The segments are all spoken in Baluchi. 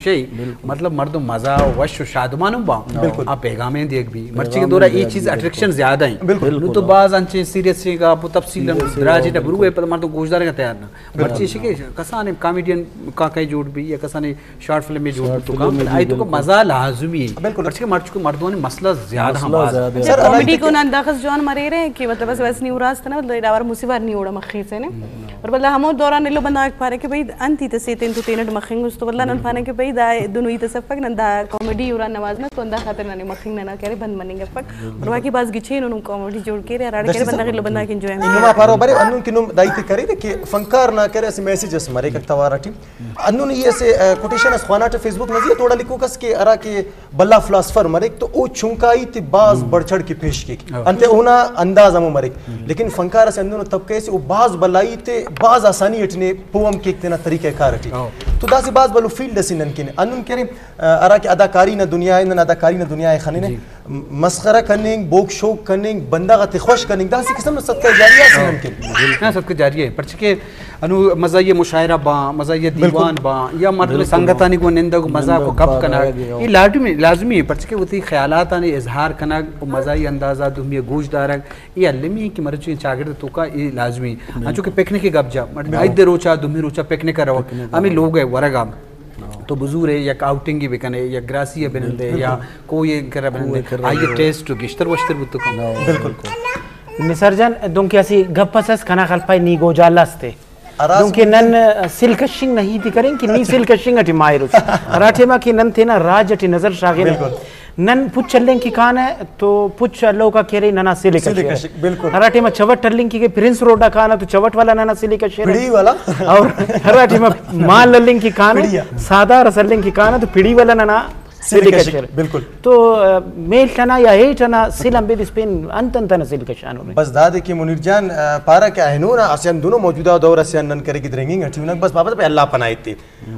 چی؟ بالکل۔ مطلب، مردم مزہ و وش و شادمان ہم باں۔ بالکل۔ آ پیغامیں دیگ بی۔ مرچی کے پیغامیں دورا اے دیگ چیز بی، بالکل۔ اٹریکشن زیادہ ہیں۔ بالکل۔ نو تو باز انچیں سیریس چیگا، پو تفصیل ہم سیریس دراجی نہ برو، پر مردم گوشدارے کا تیار نہ۔ بالکل۔ مرچی شکے کسانے کامیڈین کا کئی جوڑ بی یا کسانے شارٹ فلم میں جوڑ بی تو کام، آئی تو کو مزہ لازمی ہے۔ بالکل۔ مرچی کے مرچی کو مردمانی مسئلہ زیادہ ہم مسئلہ باز۔ زیادہ ہے۔ سر، کامیڈی کو ننداخس جوان مرے رہے کہ مطلب بس، بس نہیں اراست نا، مطلب ڈاور مصیبت نہیں اوڑا مخیسے نے۔ اور بلے ہمو دوران ایلو بنداک پارے کہ بھئی انتی تے سے تین تو تینٹ مخنگ اس تو بلے نن پانے کہ بھئی دا دنوی تے سفک نن دا کامیڈی اورا نواز نہ تو اندا خاطر ننے مخنگ نہ کرے بند مننگ پک۔ اور باقی باز گچین انو کامیڈی جوڑ کے رے راڑ کرے بنداک ایلو بنداک انجوائے۔ انما پارو برے انون کہ نم دایتے کرے کہ فنکار نہ کرے اسے میسج اس مرے کک توارا ٹی۔ انون یہ اسے کوٹیشن اس خواناٹ فیس بک نزی توڑا لکھو کس کہ ارا کہ بھلا فلاسفر مریک تو او چنکائی تے باز بڑھ چڑھ کے پیش کیک۔ ہاں۔ انتے اونا انداز ہمو مریک۔ لیکن فنکار اسے اندنو طبقہ اسے او باز بھلائی تے باز آسانی اٹنے پوم کیک تینا طریقہ کار اٹی۔ ہاں۔ تو داسے باز بھلو فیلڈ اسے نن کن۔ انون کرے، آ، ہرا کہ اداکاری نا دنیا ہے، نن اداکاری نا دنیا ہے خننے۔ جی۔ م-، مسخرہ کننگ، بوگ شوگ کننگ، بندغ آتے خوش کننگ، داسے قسم نا صدقہ جاریہ اسے نن کن۔ ہاں، صدقہ جاریہ ہے۔ پرچہ کہ انو مزاحیہ مشاعرہ باں، مزاحیہ دیوان باں، یا مردم سنگتانی گوں نندگ و مزاق و گپ کنگ، اے لازمی، لازمی ہے، پرچہ کہ وتی خیالاتانی اظہار کنگ و مزاحیہ اندازا دومی گوش دارگ، اے المی ہے کہ مرچی چاگرد توکا اے لازمی ہے۔ انچو کہ پکنک گپ جا، عید روچا، دومی روچا پکنک روگ، ہمیں لوگ ہے ورگا۔ تو بزور ہے، یک آؤٹنگ بکنے، یک گراسی بنندے، یا کوئی کرا بنندے، آئی ٹیسٹ گشتر وشتر بوتو کم۔ بالکل۔ نثار جان، دونکہ اسی گپ اس اس کنا خلپائی نی گوجال استے۔ دونکہ نن سل کشنگ نہ ہیت کریں کہ نی سل کشنگ اٹی ماہر اس۔ ہرا ٹائما کہ نن تینا راج اٹی نظر شاغن۔ بالکل۔ نن پچ ہلنگ کہ کانہ تو پچ ہلوکا کہ ارے ننا سل سل کشرہ۔ کشک، بالکل۔ ہرا ٹائما چوٹ ہلنگ کہ پرنس روڈا کانہ تو چوٹ والا ننا سل کشرہ۔ پڑی والا۔ اور ہرا ٹائما مال ہلنگ کہ کانہ، پڑی آ۔ سادار اس ہلنگ کہ کانہ تو پڑی والا ننا سل سل کشک، کشرہ۔ بالکل۔ تو، آ، میل تنا یا ہیٹ انا سل ہم بے بس پین انت انت انا سل کشانو۔ بس دادے کہ منیر جان، آ، پارا کہ اینو نا اسے اندنو موجودہ دور اسے نن کرے کہ درنگنگ اٹی انک بس بابت پہ اللہ پناہ ایتے۔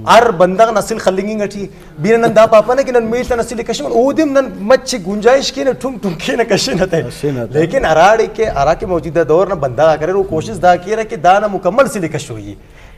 ہر بندغ نسل خلنگنگ اٹی۔ بیرہ نن دا پاپا نہ کہ نن میل تنا سل کشون، اودیم نن مچ گنجائش کینہ، ٹھنگ ٹھنگ کینہ کشینہ تے۔ کشینہ تے۔ لیکن ہراڑے کہ، ہرا کہ موجودہ دور نا بندغ کرے، وہ کوشش دا کیرہ کہ دانا مکمل سل کشوئی۔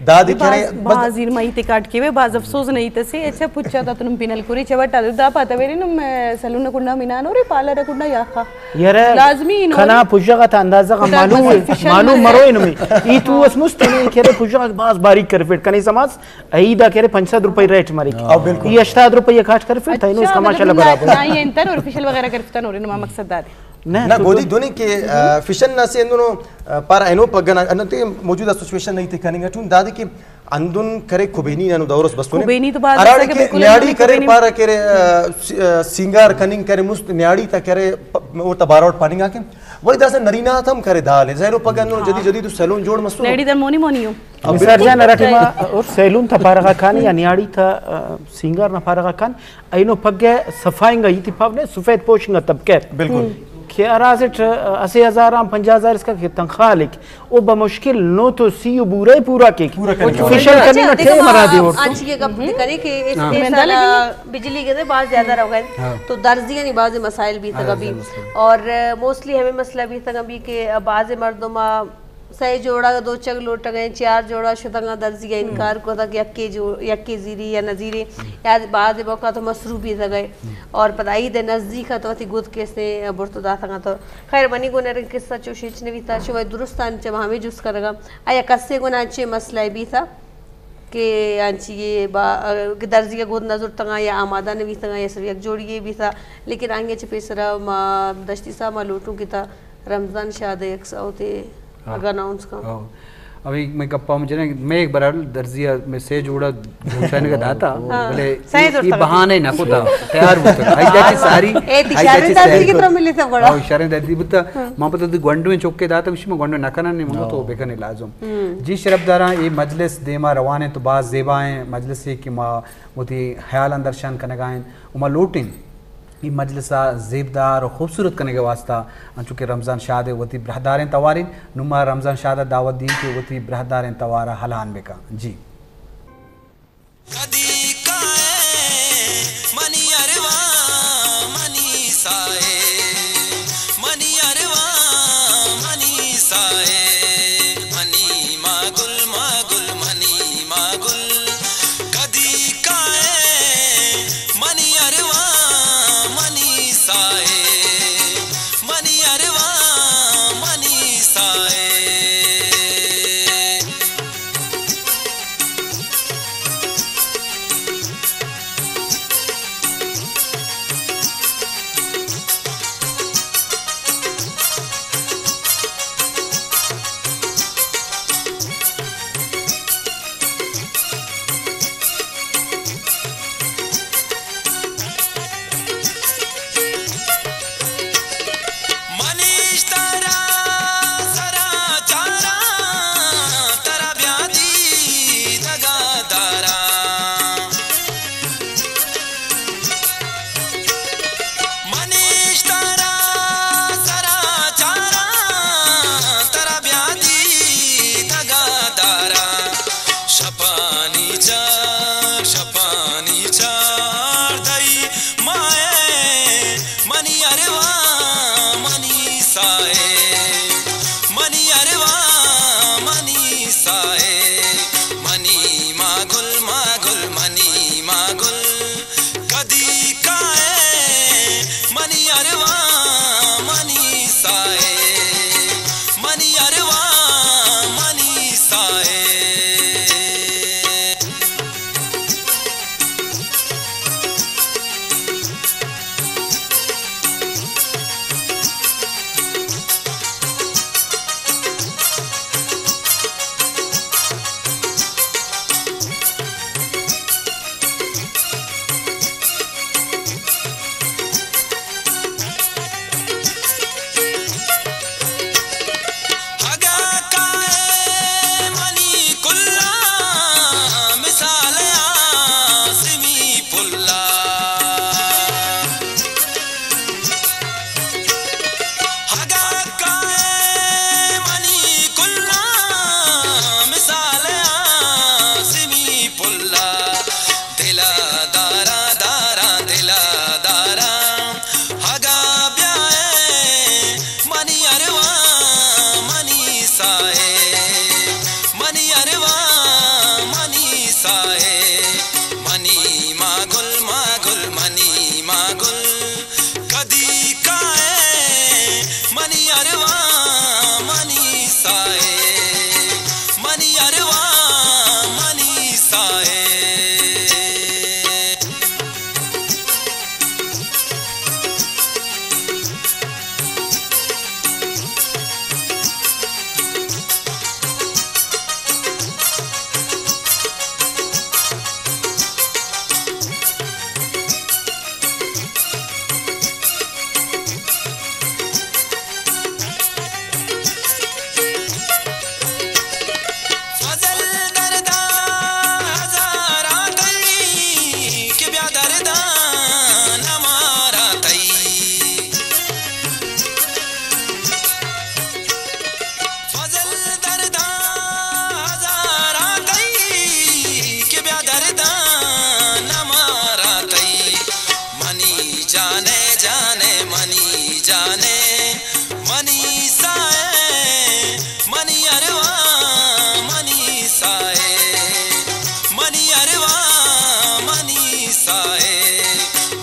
دادے کرے، باز، بس باز ایرمائی تے کاٹ کیوے، باز افسوس نہیں تسے۔ اچھا، پچا تا تنم پینل کوری، چوٹا دا پاتا ویری نم، سلون کنڈا مینانو رے، پارلر کنڈا یاخا۔ یار، لازمی نو کنا رے۔ پجغا تا اندازہ غا خدا معلوم، فیشن معلوم نہ مرو انمی۔ ای تو اس مست نہیں کرے پجغا باز باریک کر فٹ کنے سماس۔ ایدا کرے پنچ سد روپے ریٹ مری۔ ہاں، بالکل۔ ای ہشتاد روپے کاٹ کر فٹ، اینو اس کا ماشاءاللہ برابر۔ نا، یہ انتر اور فیشل وغیرہ کرفتا نو رے، نما مقصد دادے۔ نہ، نہ، تو گودی تو دونی کہ، آ، فیشن نا سے اندنو، آ، پارا اینو پگنا، انو تے موجودہ سچویشن نہیں تے کننگ اٹون دادے کہ اندن کرے کبینی نانو دورس بستونے۔ کبینی تو باز ہراڑے اسے کہ کہ بالکل نیاڑی نہیں کرے کبینی۔ پارا کرے، آ، س-، آ، سینگار کننگ کرے مست نیاڑی تا کرے پ-، اور تا باروٹ پاننگ آکے۔ ولی داسا نرینہ آتا ہم کرے دالے۔ زہرو پگہ اندنو جدید جدید سلون جوڑ مستو۔ نیاڑی در مونی مونی ہو۔ نثار جان، ہرا ٹائما اور سیلون تا پارغا کان یا نیاڑی تا، آ، سینگار نا پارغا کان، اینو پگہ صفائنگا ایتی پاو نے سفید پوشنگا طبقہ۔ بالکل۔ کہ ہرا اسٹ، آ، اسہ ہزار آن پنجاہ ہزار اسکا کہ تنخواہ لک، او بمشکل نو تو سی و بورے پورا کیک۔ پورا کیک۔ فیشل کننگ نا ٹائم ہرا دے اور۔ آج یہ گپ کرے کہ اس، ہاں۔ اس سال بجلی کے باز زیادہ رو گئے۔ ہاں۔ تو درزی یعنی باز مسائل بھی تھا ہاں، کبھی۔ مسئلہ۔ اور، آ، موسٹلی ہمیں مسئلہ بھی تھا کبھی کہ باز مردم، آ، سئے جوڑا دوچگ لوٹگ ء، چار جوڑا شتگ ء، درزی ء انکار کتگ، یکے جو، یکے زیری یا نہ زیری، یا بعض موقع تو مصروف بیتگ ء۔ اور پدا عید ء نزدیک ء تو وتی گد کسے برت داتگ ء۔ تو خیر، منی گون ارے قصہ چوش ہچ نہ بیتا، شما درستان چہ ما ہمے جست کنگ ء۔ آیا کسے گون انچیں مسئلہ بیتا کہ انچی یہ با-، کہ درزی ء گد نہ زرتگ ء یا آمادہ نہ بیتگ ء یا صرف یک جوڑی یے بیتا، لیکن آنگے چہ پیسرا ما دشتی صاحب ما لوٹوں کہ تا رمضان شاد ء یک سوتے ہاں۔ اگاں اناؤنس کن۔ ہاں۔ ابھی میں گپا ہم جنگ، میں ایک بار درزی ء میں سے جوڑا دوشانے کا داتا، ہاں۔ بلے سہی یہ، یہ بہانے نہ کوتا، تیار ہوتا۔ آئی جاتی ساری، اے تی آئی جاتی شریں درزی ساری کی کو۔ طرح ملی تھا بڑا۔ ہاں، شریں درزی بتا، ہاں۔ ما پتہ دی گونڈو چوک کے داتا، مشی ما گونڈو نہ کرنا نہیں، منگو تو ہاں۔ بکنے لازم۔ ہوں۔ جی شرف دارا، یہ مجلس دیما روان ہے تو باز زیبا ہیں، مجلس ہے کہ ما وتی خیال اندر شان کنگائیں، و ما لوٹیں۔ ای مجلس ء زیبدار و خوبصورت کنگ ء واستہ انچو کہ رمضان شاد ء وتی براہداریں توارین، نوں ما رمضان شاد ء دعوت دیں کہ وتی براہداریں توار ء ہلان بکن۔ جی۔ کدی کائے منی ارواں منی سائے، منی ارواں منی سائے، منی ما گل، ما گل، منی ما گل۔ کدی کائے ما گل، ما گل، منی ما گل، کدی کائے منی ارواں، منی سائے، منی ارواں، منی سائے۔ فضل درداں ہزاراں تئی، کہ بیا درداں نماراں تئی۔ فضل درداں ہزاراں تئی، کہ بیا درداں نماراں تئی۔ منی جانے، جانے، منی جانے، منی سائے، منی ارواں، منی سائے، منی ارواں، منی سائے،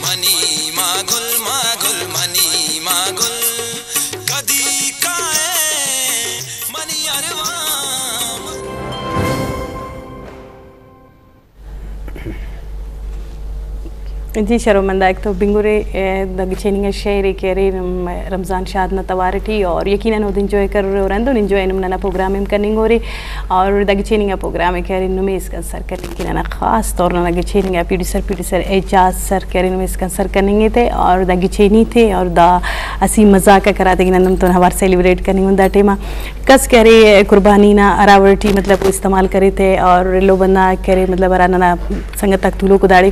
منی ما گل، ما گل، منی ما گل، کدی کائے منی ارواں۔ جی شرمندہ، ایک تو بنگورے، اے، دا گچینی شعرے کہ ارے، م، رمضان شاد نا توارٹی اور یقیناً اود انجوائے کرورے اور اندن انجوائے نم ننا پروگرام ہم کننگ اورے اور دا گچینی پروگرام کہ ارے نمے اسکان سر کننگ کہ ننا خاص طور ننا گچینی پروڈیوسر، پروڈیوسر اعجاز سر کہ ارے نمے اسکان سر کننگ تے اور دا گچینی تے اور دا اسی مزاق کراتے کہ نن نم تو ہوار سیلیبریٹ کننگ دا ٹائم کس کہ ارے قربانی نا ہراوڑ ٹی مطلب استعمال کرے تے اور لو بندہ کہ ارے مطلب ہرا ننا سنگت آک تولوکو داڑے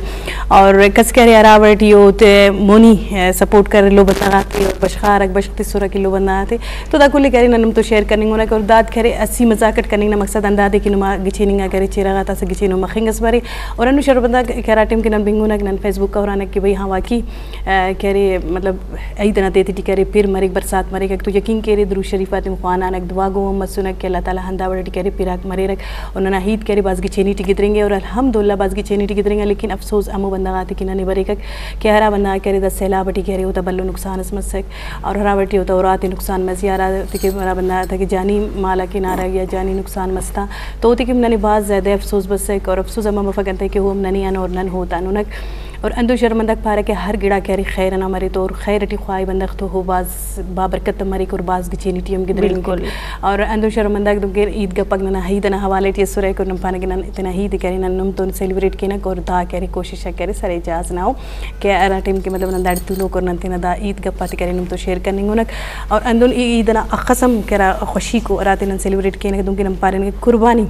اور کس کہ ارے ہراوڑ ٹی او تے مونی، اے، سپورٹ کرے لو بندغ آتے اور بشخارک بشخ تسرہ کہ لو بندغ آتے تو دا کل کہ ارے نن نم تو شیئر کننگ انک اور داد کہ ارے ہسی مزاق اٹ کننگ نا مقصد ہندادے کہ نما گچیننگ آ کہ ارے چیرہ غاتا اسہ گچینو مخنگ اس برے اور ہندن شر بندغ کہ ہرا ٹائم کہ نن بنگنک نن فیس بک آ ہرانک کہ بھئی ہاں واقعی، اے، کہ ارے مطلب عید ئنا تہہ ٹی کہ ارے پِر مریک، برسات مریک، تو یقین کہ ارے درود شریف آتے ہم خوانانک، دعا گو ہم مسنک کہ اللہ تعالیٰ ہندا وڑ ٹی کہ ارے پِراک مریرک۔ اور ننا عید کہ ارے بھاز گچینی ٹی گدرینگے اور الحمدللہ بھاز گچینی ٹی گدرینگا، لیکن افسوس ہمو بندغ آتے کہ ننے بریکک کہ ہرا بندغ کہ ارے دا سیلاب ٹی کہ ارے اوتا بھلو نقصان اس مسک اور ہرا وڑ ٹی اوتا اراتے نقصان مس یا ہرا تے کہ ہرا بندغ آتا کہ جانی مال آ کنارہ یا جانی نقصان مس تا تو اوتے کہ ننے بھاز زیادہ افسوس بسک اور افسوس ہمہ بفک انتئے کہ او ہم ننے آن اور نن ہوتان ہنک۔ اور ہندن شرمندگ پارہ کہ ہر گڑا کہ ارے خیر ئنا مرے تو اور خیر ٹی خواہے بندغ تو او بھاز بابرکت مریک اور بھاز گچینی ٹی ہم گدرینگک۔ بالکل۔ اور ہندن شرمندگ دنکہ عید گپک ننا عید ئنا حوالہ ٹی اسرہ کہ نم پانہ کہ نن تینا عید کہ ارے نن نم تون سیلیبریٹ کینک اور دا کہ ارے کوشش کہ ارے سر اعجاز نا او کہ ہرا ٹائم کہ مطلب نن داڑے تولوک اور نن تینا دا عید گپ آتے کہ ارے نم تو شیئر کننگ انک۔ اور ہندن ای عید ئنا اخس ہم کہ ہرا خوشیکو ہراتے نن سیلیبریٹ کینک دنکہ نم پارینک قربانی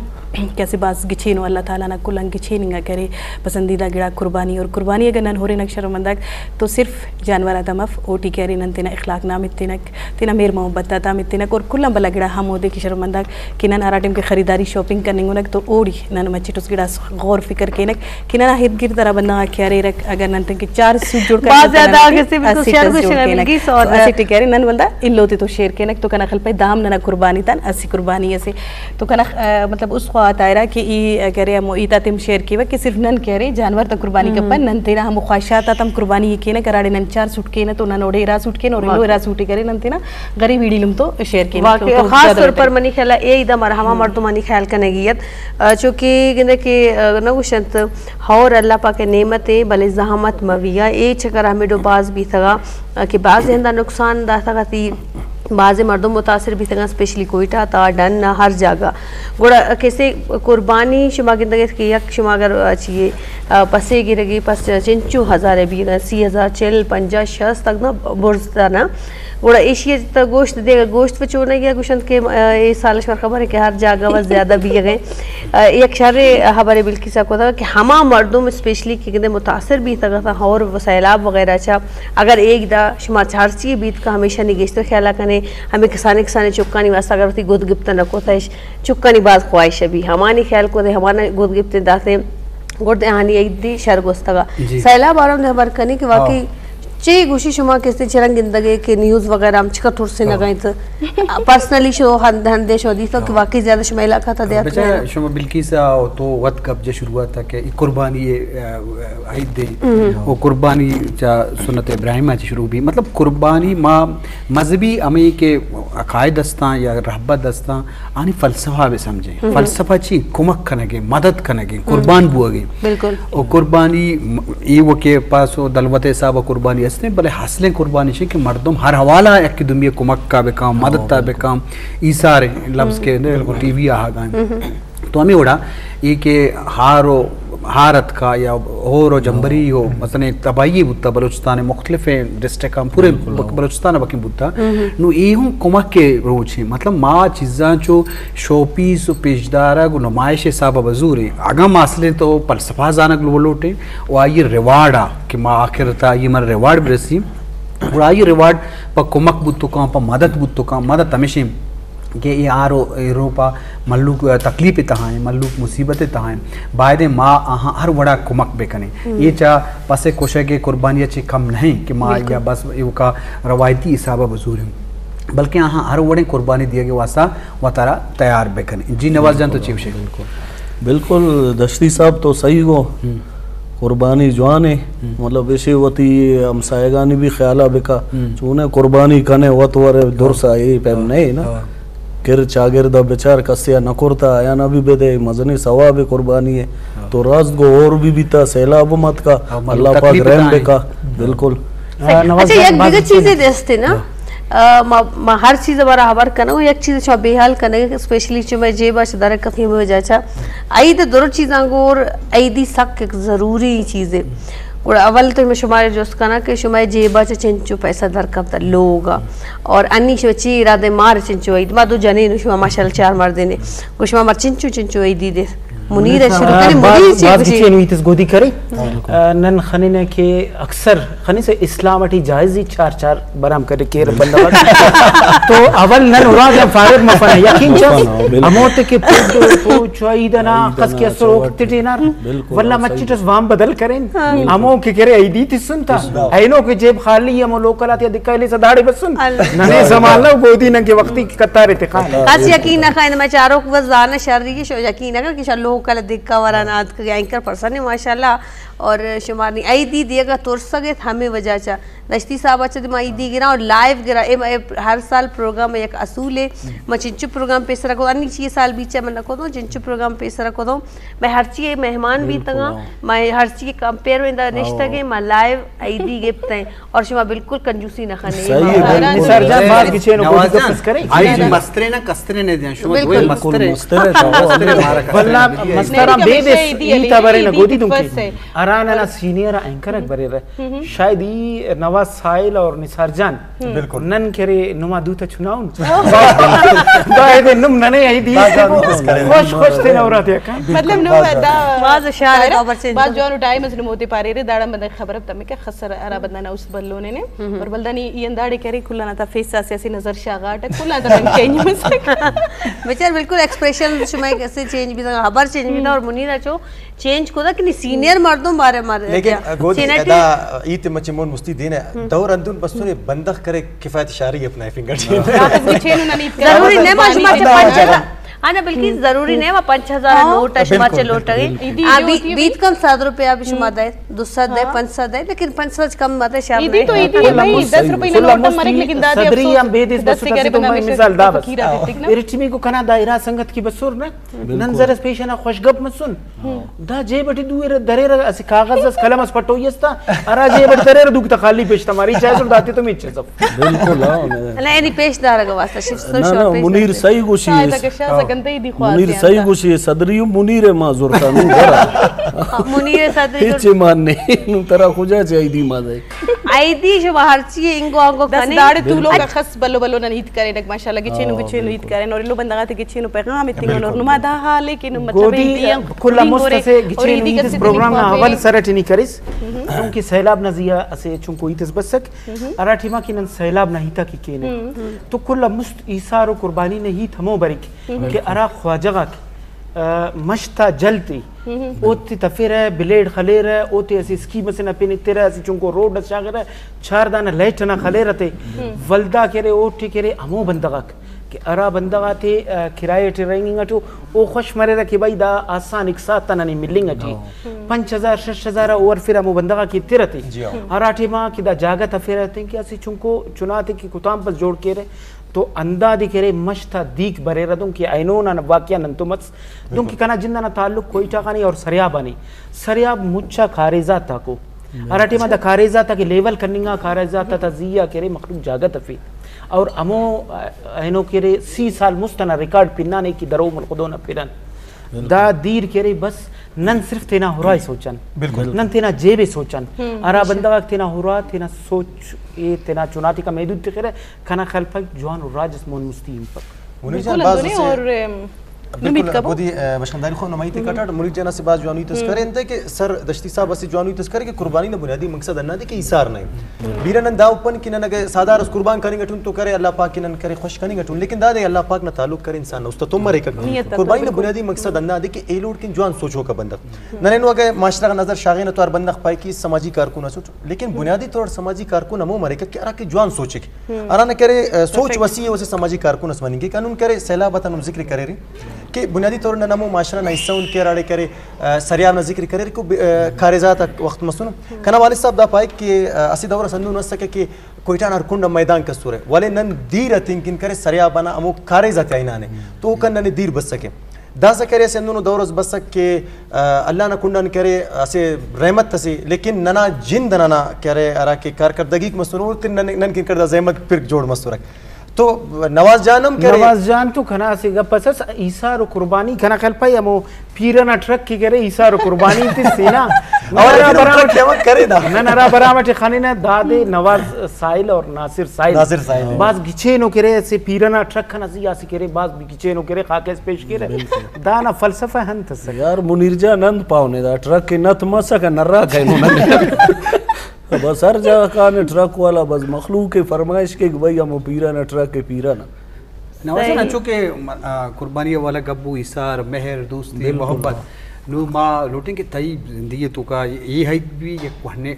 کہ اسہ بھاز گچینو اللہ تعالیٰ نا کل آن گچین انگا کہ ارے پسندیدہ گڑاک قربانی، اور قربانی اگہ نن ہرینک شرمندگ تو صرف جانور آتا مف، اوٹی کہ ارے نن تینا اخلاق نا ہم ایتنک، تینا مہر محبت آتا ہم ایتنک، اور کل آن بھلا گڑا ہمودے کہ شرمندگ کہ نن ہرا ٹائم کہ خریداری شاپنگ کننگ انک تو اوڑی نن مچٹ اس گڑاس غور فکر کینک کہ ننا ارد گرد ہرا بندغ آک کہ اریرک، اگر نن تنکہ چار سوٹ جوڑ کننگ بھاز زیادہ آ گسے بالکل اسٹ شیئر اس جوڑ گوشنہ کینک۔ بلکہ سو تو اسٹ کہ ارے نن ولدا الو تے تو شیئر کینک تو کنا خیال پائے دا ہم ننا قربانی تان اسہ قربانی اسے۔ تو کنا، آ، مطلب اس خواہاتا ارا کہ ای، آ، کہ ارے ہمو ہیتاتے ہم شیئر کیوہ کہ صرف نن کہ ارے جانور تا قربانی کپہ، نن تینا ہمو خواہشات آتا ہم قربانی ءِ کینہ، ہراڑے نن چار سوٹ کینہ تو نن اوڑے ارا سوٹ کینہ اور ایلو ارا سوٹ ءِ کہ ارے نن تینا غریب ایڑی لم تو شیئر کینہ۔ واقعی تو خاص طور پر منی خیال اے عید ہمارا ہما مردمانی خیال کنگی ات، آ، چونکہ گندہ کہ، آ، نہ گوشنت ہور اللہ پاک نعمت اے بلے زحمت مویہ اے چکر ہمیڈو باز بیتگا، آ، کہ باز ہندا نقصان داتگا تی بازیں مردم متاثر بیتگاں، اسپیشلی کوئٹہ تا ڈن نا ہر جاگہ۔ گڑا کسے قربانی شما گندگ ات کہ یک شما اگر چیے، آ، پسے گرگی پس چنچو ہزار ءِ بیگاں، سی ہزار، چل، پنجاہ، شست تک نا برز تا نا۔ گڑا ایشی ءِ تا گوشت دیگا گوشت پہ چونگی ءَ گوشنت کہ، آ، اے سال شمار خبر ہے کہ ہر جاگہ و زیادہ بیگیں۔ آ، یک شر خبر بلکیسا کتا کہ ہما مردم اسپیشلی کہ گندے متاثر بیتگ اتاں ہور و سیلاب وغیرہ چا اگر ایک دا شما چارچی بیت کہ ہمیشہ نی گیشتر خیالا کنے، ہمیں کسانے کسانے چکانی واسطہ اگر وتی گد گپت نہ کتش، چکانی باز خواہش بی، ہمانی خیال کو دے، ہمانا گد گپت داتے، گڑ دے آنی عید دی شر گوستگا۔ جی۔ سیلاب آرام دے خبر کنی کہ واقعی ہاں۔ چے گوشی شما کسے چرنگ گندگے کہ نیوز وغیرہ ہم چکا ترسینگ انت؟ پرسنلی شو ہند-، ہندے شو دیتو کہ واقعی زیادہ شما علاقہ تا دیات بچا، نہ؟ شما بلکیس ء تو وت گپ جا شروعات تا کہ ای قربانی ء، ا، عید دے۔ او قربانی چا سنت ابراہیم ء چہ شروع بی۔ مطلب قربانی ما مذہبی ہمیں کہ عقائد استاں یا رہبت استاں، آنی فلسفہ بہ سمجھیں۔ فلسفہ چی؟ کمک کنگیں، مدد کنگیں، قربان بوگیں۔ بالکل۔ او قربانی م-، ای وکے پاس و دلوت حساب قربانی ہستیں، بلے اصلیں قربانی چی کہ مردم ہر حوالہ یک دومی کمک کا بکاں، مدد تا بکاں، ایثار لفظ کے ٹی وی آہگاں۔ تو ہمیں وڑا ای کہ ہار و ہار اتکا یا ہور و جمبری ہو، مثلاً تباہی بوتا بلوچستان مختلف ڈسٹرکٹ ہم پورے بلوچستان بکیں بوتا۔ نو ای ہوں کمک کے روچ ہیں۔ مطلب ما چیزاں چو شو پیس و پیشدارگ و نمائش حساب بزوریں۔ اگاں ما اصلیں تو فلسفہ زانگ لو لوٹیں و آئی ریوارڈ آ کہ ما آخر تا آئی من ریوارڈ برسیم، گڑا آئی ریوارڈ پہ کمک بوت کاں، پہ مدد بوت کاں۔ مدد ہمیشیں کہ اے آر و اے روپا ملوک تکلیف تہا ہیں، ملوک مصیبت تہا ہیں، باید ما آہاں ہر وڑا کمک بکنیں۔ اے چا پس کشگ قربانی چی کم نہیں کہ ما یا بس ایوکا روایتی حساب بزوریں، بلکہ آہاں ہر وڑیں قربانی دیگے واسطہ وتارا تیار بکنیں۔ جی نواز جان تو چی گوشے؟ بالکل دشتی صاحب تو صحیح گو۔ قربانی جوان ہے۔ مطلب ایشی وتی ہمسایگانی بھی خیالہ بکا۔ چونے قربانی کنے وت ور درسا اے پیم نہیں نا۔ کر چاگردا بچار کسیا نہ کرتا، آیا نہ بھی بدے، مزنی ثواب قربانی ہے۔ تو راست گو اور بھی بیتا، سیلاب مت کا، اللہ پاک رحم بکا۔ بالکل۔ اچھا، یک دگہ چیزے دستے نا، آ، ما، ما ہر چیز بارا خبر کنو، یک چیز شما بے حال کنگے کہ اسپیشلی چو میں جیبا چ در کفی میں جاچا۔ عید درو چیزاں گور، عیدی سک ایک ضروری چیزے۔ گڑا اول تو میں شمارے جست کنا کہ شما جیبا چ چنچو پیسہ در کپتا لوگا۔ اور انی شما چی ارادے مار چنچو عید؟ ما دو جنے نو، شما ماشاءاللہ چار مردے نے۔ گو شما مر چنچو چنچو عیدی دے۔ منیر شروع کرے، منیر چی باز گوشی؟ گچین ہوئی تس گودی کرے۔ نن خنینے کہ اکثر خنی سے اسلام اٹی جائز ہی چار چار برام کرے کیر بندہ وقت۔ تو اول نن اراد ہم فارغ مفنا یقین چس۔ ہموتے کہ پوچو عیدنا خس کے اسر اوک تٹینار۔ واللہ مچٹس وام بدل کریں۔ ہمو کہ کرے عیدی تسن تا۔ اینو کہ جیب خالی ہمو لوکل آتی دکا لے سداڑے بسن۔ ننے سمال نہ گودی نن کے وقتی قطار تے خان۔ خاص یقین نہ خائن، میں چاروک بس زانہ شری شو یقین نہ کر کہ شا لوکل دکا وران آت کہ اینکر پرسن ماشاءاللہ۔ اور شمارنی عیدی دیگا ترسگت ہمیں وجہ چا دشتی صاحب اچھا ما عیدی گرا اور لائیو گرا۔ اے، اے ہر سال پروگرام یک اصول ہے۔ ما چنچو پروگرام پیسرا کو، انی چی سال بیچا من کو دو، چنچو پروگرام پیسرا کو دو۔ میں ہر چی مہمان بیتگاں، میں ہر چی کمپیئر میں دا نشتگے، ما لائیو عیدی گپتیں۔ اور شما بالکل کنجوسی نہ خنے۔ صحیح ہے، بالکل۔ نثار جان، باز گچین و گودی گپ اس کریں۔ آئی جی مسترے نہ کسترے نہ دیاں، شما دوئے مسترے۔ مسترے تو۔ مسترے مارا کسترے۔ واللہ مستران بے بس ای تا برے نہ گودی دوں کی۔ اران انا سینئر اینکر اک برے رہے۔ شاید ای نواز سائل اور نثار جان۔ بالکل۔ نن کرے نما دوتا چناؤن۔ باید نم ننے ای دی۔ خوش خوش تے نورا دیا کن۔ مطلب نو دا باز شاعر باز جوان ٹائم از نمودے پارے رے داڑا مدن خبر تمے کہ خسر ارا بندہ نہ اس بلونے نے۔ اور بلدانی ای انداڑے کرے کلانا تا فیس آ سیاسی نظر شاغاٹ کلانا تا رنگ چینج مسک۔ بچار بالکل ایکسپریشن شما کسے چینج بیتا، خبر چینج بیتا اور منیرا چو چینج کو دا کہ نی سینئر مردم بارے مر لیکن گودی ادا ایت مچے مون مستی دینے دور اندون بسونے بندخ کرے کفایت شاری اپنا فنگر چینج۔ ضروری نہیں ما شما چے پنچ ہزار۔ ہاں نا، بلکہ ضروری نہیں ما پنچ ہزار نوٹ شما چے لوٹ گئے۔ بیت کم سد روپیہ بھی شما دے، دو سد دے، پنچ سد دے، لیکن پنچ سد کم مت شار۔ عیدی تو عیدی ہے بھائی، دس روپے نوٹ مرے لیکن دادی صدری ہم بے دیس بس کسی تو مثال دا بس۔ ارٹمی کو کنا دائرہ سنگت کی بسور نا۔ نن زر اس پیشن ء خوش گپ مسن۔ دا جیب اٹی دو ایر دریر اس کاغذ اس قلم اس پٹوئی استا۔ ارا جیب اٹی دریر دوک تا خالی پیش تماری چاہے سر داتی تو میچ سب۔ بالکل ہاں۔ نہ، یعنی پیش دارگ واسطہ شف سو نہ، شو نہ، پیش منیر دارگ۔ صحیح گوشی شاید ہے۔ اگر شاہ سکندے دی خواست منیر ہے صحیح اندر۔ گوشی ہے، صدری ہوں منیر ہے ما زورتا نو درا۔ منیر صدری ہچ مان نہیں، نو ترا خجا چاہی دی ما دے۔ عیدی شما ہرچی انگو آنگو دس کنے۔ داڑے تو لوگ اچ- خس بلو بلو نن ہیت کرینک ماشاءاللہ گچینو ہاں، گچینو ہیت بالکل۔ کرین اور لو بندغاتے گچینو پیغام اتنگ اور نما دا حال ہے کہ نم مچا گودی بھئی ہم کل مست اسے اور گچینو عیدی ہیت اس کسے پروگرام نا اول سر ٹی نی کریس۔ کیونکہ سیلاب نا زیا اسے چونکو ہیت اس بسک۔ ارا ٹیما کہ نن سیلاب نا ہیتا کی کینے۔ تو کل مست ایثار و قربانی نا ہیت ہمو بریک کہ ارا خواجہ غاک آ، مشتا جلتی، اوتی تفیرہ، بلیڈ خلیرہ، اوتی اسی اسکیم اسے نہ پینترہ، اسی چونکو روڈ اس شاغرہ، چار دانہ لائٹ نہ خلیرہ تے، ولدا کرے اوٹی کرے ہمو بندغاک کہ ہرا بندغاتے، آ، کرایہ ٹی رہینگنگ اٹو، او خوش مریرہ کہ بھائی دا آسان اک ساعت ننے ملنگ اٹی۔ پنچ ہزار، شش ہزار اوور فر ہمو بندغاک ایترہ تے۔ ہرا ٹائما کہ دا جاگہ تفیرہ تے کہ اسی چونکو چناتے کہ کتام پس جوڑ کیرہ، تو اندادے کرے مش تا دیک بریرہ دن کہ اینو نا واقعہ نن تو مس۔ دن کہ کنا جند انا تعلق کوئٹہ غانی اور سریاب آنی۔ سریاب مچا کاریزات آکو۔ ہرا ٹائما دا کاریزات آ کہ لیول کننگا کاریزات آتا زی آ کرے مخلوق جاگہ تفے۔ اور ہمو، آ، اینو کرے سی سال مست انا ریکارڈ پنانے کہ درو ملخدو نا پنن۔ دا دیر کرے بس نن صرف تینا ہرائے سوچن۔ نن تینا جیبے سوچن۔ ہرا بندغاک تینا ہرا، تینا سوچ اے، تینا چناتے کا محدود تخرہ، کنا خیال پائک جوان و راج اس مون مستی ہمپک۔ منیر جان، بالکل باز ہندنے اسے اور، ام، بالکل، نمید کبو۔ گودی، اے، بشخنداری خو نمائی تے کٹاٹ، منیر جان اسے باز جوانوی تذکرے انت کہ سر دشتی صاحب اسے جوانوی تذکرے کہ قربانی نا بنیادی مقصد انا دے کہ ایثار نہ۔ بیرہ نن دا اوپن کہ نن اگہ سادار اس قربان کننگ اٹن تو کرے اللہ پاک کہ نن کرے خوش کننگ اٹن، لیکن دا دے اللہ پاک نا تعلق کرے انسان نا است تو مریک۔ نیت قربانی نا بالکل۔ بنیادی مقصد انا دے کہ ایلوڑ کن جوان سوچوکا بندغ۔ نن اینو اگہ معاشرہ غا نظر شاغینہ تو ہر بندغ پائے کہ سماجی کارکن اسٹ، لیکن بنیادی طور سماجی کارکن ہمو مریکہ کہ ہرا کہ جوان سوچک۔ ہرانا کرے، آ، سوچ وسیع ہے، اسے سماجی کارکن اس مننگ کہ انون کرے سیلاب آتا نم ذکر کریرے کہ بنیادی طور نن ہمو معاشرہ نا حصہ ان کہ ہراڑے کرے، آ، سریاب نا ذکر کریرے کہ، آ، کاریزات آک وخت مسنو۔ کنا والد صاحب دا پائک کہ، آ، اسہ دور اس ہندن اسکہ کہ کوئٹہ نا ہر کنڈ آ میدان کسرہ، ولے نن دیر اتنگ کن کرے سریاب انا ہمو کاریز آتیا ہنانے، تو اوکان ننے دیر بسکہ۔ داسہ کرے اسہ ہندنو دور اس بسک کہ، آ، اللہ نا کنڈان کرے اسہ رحمت اسے، لیکن ننا جند ننا کرے ہرا کہ کارکردگیک مسنو، اوڑکن نن، نن کن کرے دا زحمت پرک جوڑ مسرک۔ تو نواز جان ہم کرے۔ نواز جان تو کنا اسہ گپ اس، ایثار و قربانی کنا خیال پائے ہمو پیرن ء ٹرک کہ کرے، ایثار و قربانی تس نا۔ اور نن ہرا لیکن برام ٹرک اٹ، لیوک کرے دا۔ نن ہرا برام اٹ خننہ دادے نواز ساحل اور ناصر ساحل۔ ناصر ساحل۔ باز گچینو کرے، اسہ پیرن ء ٹرک خن اسہ آسی کرے، باز گچینو کرے، خاکہ اس پیش کرے۔ بالکل۔ دانا فلسفہ انت اسکہ؟ یار منیر جان، انت پاونے دا ٹرک کہ نت مسکہ نرا کینو ننے۔ بس ہر جاگہ کانے ٹرک والا، بس مخلوق ء فرمائش کہ بھائی ہمو پیرن ء ٹرک ء پیرن ء۔ نواز جان، صحیح۔ انچو کہ م-، آ، قربانی والا گپ بو، ایثار، مہر، دوستی، بالکل۔ محبت۔ نو ما لوٹیں کہ تئی زندگی توکا اے عید بھی یک کوہنے،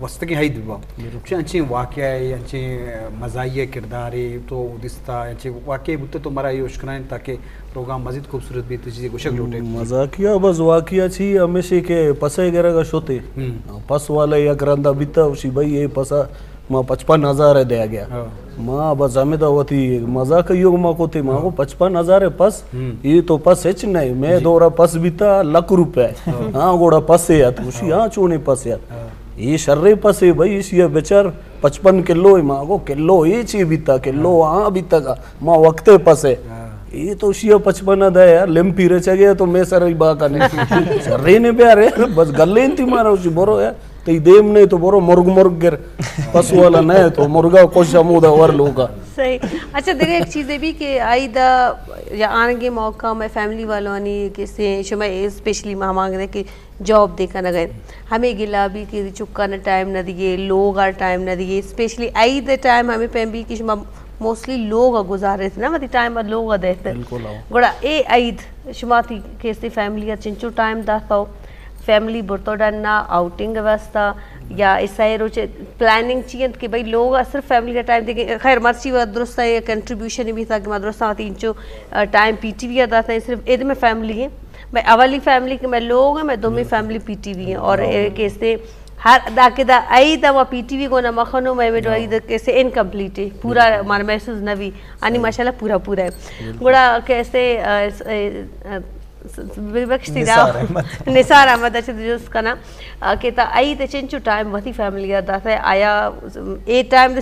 وستگیں عید بھی با۔ بالکل۔ چہ انچیں واقعہ اے، انچیں مزاحیہ کردارے تو دیستا، انچیں واقعہ بوتا تو مرا اے اشکنائیں تاکہ پروگرام مزید خوبصورت بیت، تو چیزے گوشگ لوٹے؟ مزاحیہ بس واقعہ چی ہمیشی کہ پسے گرگا شتے۔ ہم۔ پس والا یک رندا بیتا، اشی بھائی اے پسا ما پچپن ہزار ء دیا گیا۔ ہاں۔ ما بس ہمدا وتی مزاق ایوک ما کوتے، ما ہاں۔ گو پچپن ہزار ء پس، ہم۔ اے تو پس ہچ نہیں، میں ہاں۔ دورا پس بیتا لکھ روپے۔ ہاں۔ ہاں، گوڑا پس ات، اشی ہاں۔ ہاں چونے پس ات۔ ہاں۔ اے شرے پس ہے بھائی، اشی بچار پچپن کلو ہے، ما گو کلو اے چی بیتا، کلو ہاں۔ ہاں بیتا گا، ما وقت پس ہے۔ ہاں۔ اے تو اشی پچپن دا یار، لم پیرے چگے تو میں سر ہی با کنے۔ شرے نے پیارے، بس گلین تی مارا اشی برو یار۔ تئی دیم نے تو برو مرگ مرگ گر، پس والا نہ تو مرگا کش ہمودا ور لوگا۔ صحیح۔ اچھا، دگہ ایک چیز یہ بھی کہ عید یا آنگے موقع میں فیملی والوانی کہ سے شما اسپیشلی مہمان گرے کہ جاب دے کنگ ء ہمے گلا بھی کہ چکان ٹائم نہ دیے، لوگ آ ٹائم نہ دیے، اسپیشلی عید ٹائم ہمیں پیم بھی کہ شما موسٹلی لوگ آ گزارت نا، وتی ٹائم آ لوگ آ دیت۔ بالکل، ہاں۔ گڑا اے عید شما تی کیسے فیملی آ چنچو ٹائم داتو؟ فیملی برتو ڈنا آؤٹنگ واسطہ یا اے سئے روچ پلاننگ چی انت کہ بھئی لوگ آ صرف فیملی کا ٹائم دے کہ خیر مرچی و درست ہے کنٹریبیوشن بھی تھا کہ ما درست آتی انچو، آ، ٹائم پی ٹی وی آ داتا ہے صرف اید میں فیملی ہے، میں اولی فیملی کہ میں لوگ ہیں، میں دومی فیملی پی ٹی وی ہیں اور اے کیسے ہر دا کہ دا عید آ ما پی ٹی وی کو نہ مخنو میں ویڈیو عید کیسے انکمپلیٹ ہے، پورا مار محسوس نہ بھی، انی ماشاءاللہ پورا پورا ہے۔ گڑا کیسے، آ، س-، اے، آ، س-، س-، بخش تھی دا۔ نثار احمد۔ نثار احمد اچھا جوست کنا، آ، کہ تا عید چنچو ٹائم وتی فیملی آ داتا ہے، آیا اے ٹائم دے